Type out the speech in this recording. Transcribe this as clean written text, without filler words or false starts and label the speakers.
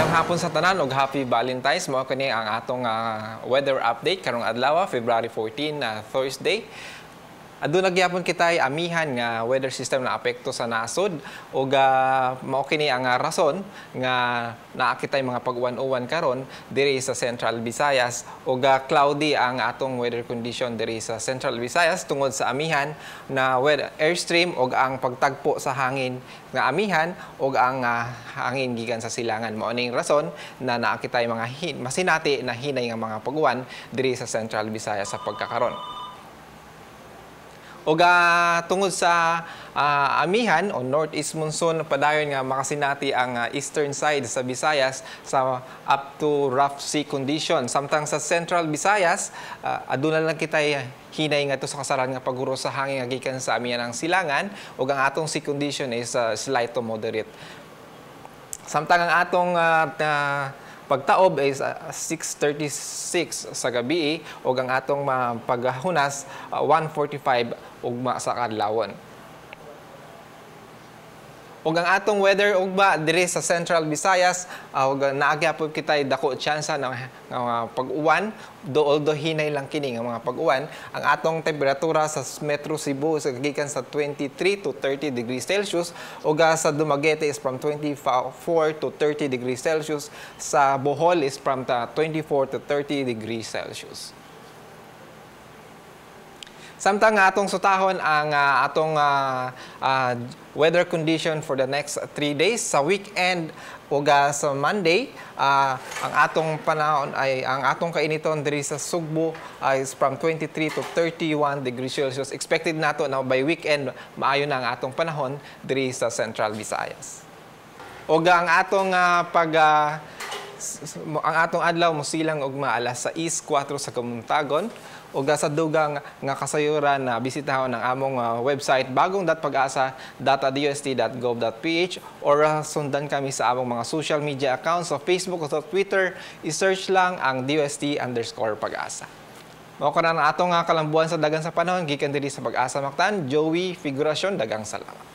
Speaker 1: Maayong hapon sa tanan ug happy Valentine's. Mao kini ang atong weather update karong adlaw, February 14 na Thursday. Aduna gyapon kitay amihan nga weather system na apekto sa nasod ug mao kini ang rason nga naa kitay mga pag-uwan-uwan karon diri sa Central Visayas ug cloudy ang atong weather condition diri sa Central Visayas tungod sa amihan na weather airstream ug ang pagtagpo sa hangin nga amihan ug ang hangin gikan sa silangan. Mao ning rason na naa kitay mga masinati na hinay nga mga pag-uwan diri sa Central Visayas sa pagkakaron. Ug tungod sa amihan o northeast monsoon, padayon nga makasinati ang eastern side sa Visayas sa up to rough sea condition. Samtang sa Central Visayas, aduna lang kitay hinay nga sa kasaran nga paghuros sa hangin nga gikan sa amihan ng silangan ug ang atong sea condition is slight to moderate. Samtang ang atong pagtaob is 6:36 sa gabi ug ang atong paghunas 1:45 ugma sa kadlawon. Ug ang atong weather ugma diri sa Central Visayas, ug naa gyapon kitay dako tsansa ng pag-uwan do, although hinay lang kini nga mga pag-uwan. Ang atong temperatura sa Metro Cebu sa gikan sa 23 to 30 degrees Celsius ug sa Dumaguete is from 24 to 30 degrees Celsius, sa Bohol is from 24 to 30 degrees Celsius. Samtang nga atong sutahon ang atong weather condition for the next 3 days sa weekend ug sa Monday, ang atong panahon ay ang atong kainiton diri sa Sugbo is from 23 to 31 degrees Celsius. Expected nato na by weekend maayo na ang atong panahon diri sa Central Visayas. Ug ang atong pag ang atong adlaw mosilang ugma alas 6:04 sa kamuntagon ug sa dugang nga kasayuran na bisitahon ang among website bagong.pagasa.dost.gov.ph or sundan kami sa among mga social media accounts sa Facebook o sa Twitter. I-search lang ang DOST_Pagasa. Mao karon ang atong kalambuan sa dagan sa panahon gikan diri sa Pag-asa Mactan. Joey Figuracion, daghang salamat.